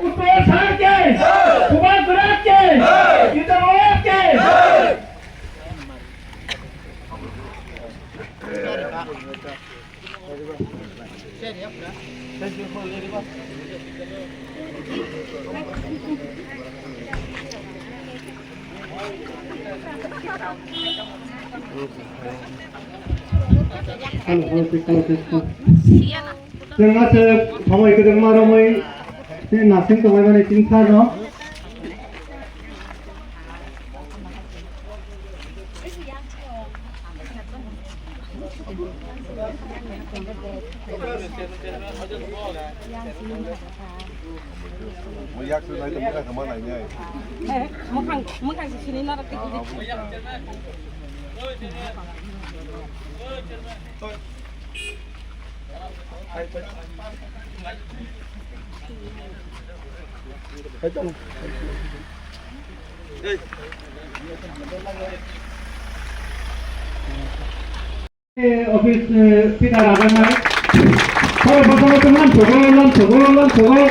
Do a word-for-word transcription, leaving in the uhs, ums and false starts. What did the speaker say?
उत्तराखंड के, कुमार गुजरात के, इंद्रलोक के। Chwng aswk thangwi kwdwkma romwi tei nasing tonglaimani chwng sano. Mwkhang, mwkhang se sini norok tiki tiki. Office, eh, pita rajaknai. Sabo bosongo tong lam sogo, lam sogo, lam sogo.